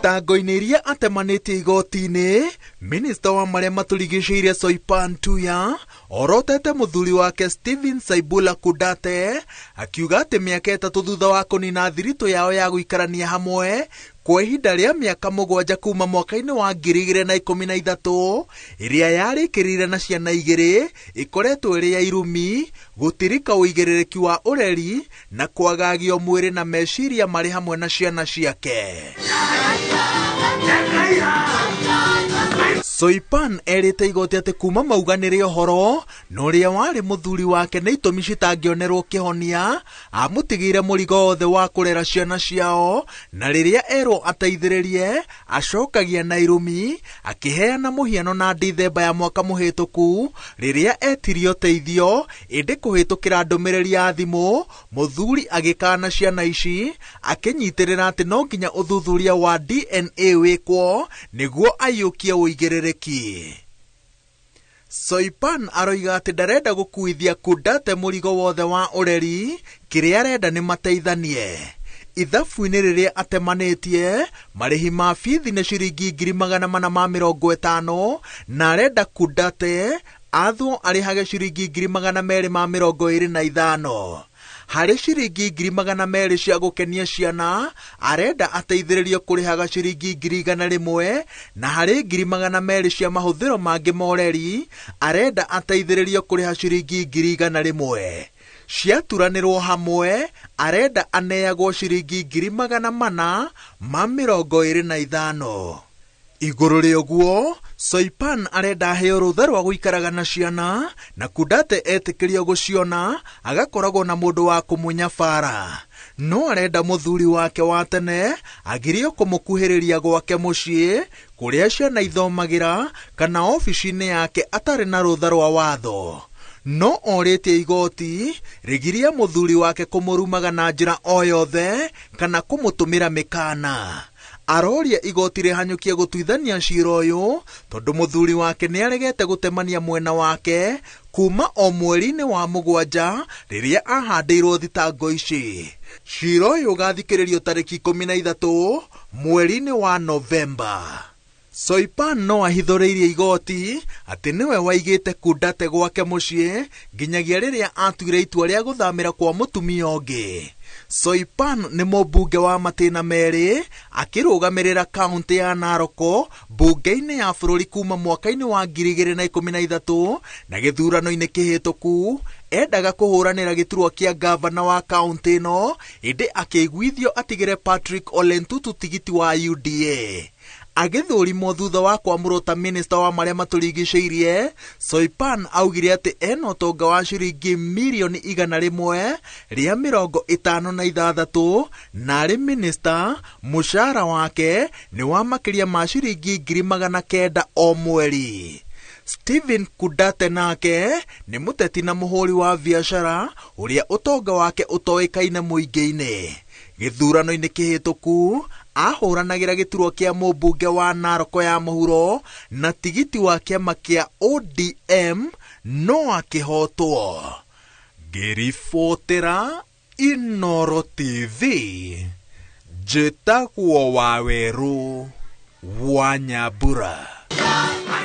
Thitango-inĩ iria atemanĩtie igoti-inĩ, minista wa marĩa matũrigicĩirie Soipan Tuya orotete mũthuri wake Stephen Saibula Kudate akiuga atĩ mĩaka 3 thutha wa kũnina thiritũ yao ya gũikarania hamwe kwa ihinda rĩa mĩaka 7 kuma mwaka-inĩ wa 2013 ĩrĩa yarĩkĩrĩire na ciana 2 ĩkoretwo ĩrĩ ya irumi, gũtirika ũigĩrĩrĩki wa ũreri na kwagagio mwĩrĩ na meciria marĩ hamwe na ciana ciake. Soipan erĩte igoti atĩ kuma mauganĩre ũhoro na ũrĩa warĩ mũthuri wake nĩ itũmi citangĩonerwo kĩhonia, amũtigĩire mũrigo wothe wa kũrera ciana ciao, na rĩrĩa erwo ateithĩrĩrie acokagia na irumi, akĩheana mũhiano na Dithemba ya mwaka mũhĩtũku rĩrĩa etirie ũteithio, ĩndĩ kũhĩtũkĩra ndũmĩrĩri ya thimũ mũthuri agĩkana ciana ici, akĩnyitĩrĩra atĩ no nginya ũthuthuria wa DNA wĩkwo nĩguo aiyũkie ũigĩrĩrĩki. Soipan aroiga atĩ ndarenda gũkuithia Kudate mũrigo wothe wa ũreri, kĩrĩa arenda nĩ mateithanie. Ithabu-inĩ rĩrĩa atemanĩtie, marĩhi ma bithi nĩ ciringi 450,000 na arenda Kudate athwo arĩhage ciringi 225,000. Harĩ ciringi 200,000 cia gũkenia ciana, arenda ateithĩrĩrio kũrĩhaga ciringi 100,000, na harĩ 200,000 cia mahũthĩro mangĩ ma ũreri, arenda ateithĩrĩrio kũrĩha ciringi 100,000. Ciaturanĩrwo hamwe, arenda aneagwo ciringi 425,000. Igũrũ rĩa ũguo, Soipan arenda aheo rũtha rwa gũikaraga na ciana, na Kudate etĩkĩrio gũciona, agakoragwo na mũndũ wa kũmũnyabara. No arenda mũthuri wake wa tene agirio kũmũkuhĩrĩria gwake mũciĩ, kũrĩa ciana ithomagĩra, kana obici-inĩ yake atarĩ na rũtha rwa watho. No orĩtie igoti rĩgirie mũthuri wake kũmũrumaga na njĩra o yothe kana kũmũtũmĩra mĩkana. Aroria igoti rĩhanyũkie gũtuithania cira ũyũ tondũ mũthuri wake nĩaregete gũtemania mwena wake kuma o mweri-inĩ wa 7 rĩrĩa ahandĩirwo thitango ici. Cira ũyũ ũgathikĩrĩrio tarĩki 13 mweri-inĩ wa Novemba. Soipan no ahithũrĩirie igoti atĩ nĩwe waigĩte Kudate gwake mũciĩ nginyagia rĩrĩa atuire itua rĩa gũthamĩra kwa mũtumia ũngĩ. Soipan nĩ mũmbunge wa matĩna merĩ akĩrũgamĩrĩra kaunti ya Narok mbunge-inĩ ya bũrũri kuma mwaka-inĩ wa 2013 na gĩthurano-inĩ kĩhĩtũku endaga kũhũranĩra gĩturwa kĩa gavana wa kaunti ĩno, ĩndĩ akĩiguithio atigĩre Patrick Ole Ntutu tigiti wa UDA. Agĩthũrimwo thutha wa kwamũrwo ta minista wa marĩa matũrigicĩirie, Soipan augire atĩ ena ũtonga wa ciringi mirioni 156 na arĩ minista mũcara wake nĩ wa makĩria ma ciringi 900,000 o mweri. Stephen Kudate nake nĩ mũteti na mũhũri wa biacara ũrĩa ũtonga wake ũtoĩkaine mũingĩ-inĩ. Gĩthurano-inĩ kĩhĩtũku ahũranagĩra gĩturwa kĩa mũmbunge wa Narok ya mũhuro na tigiti wa kĩama kĩa ODM no akĩhotwo. Ngĩribotera Inooro TV, njĩtagwo Wawerũ wa Nyambura.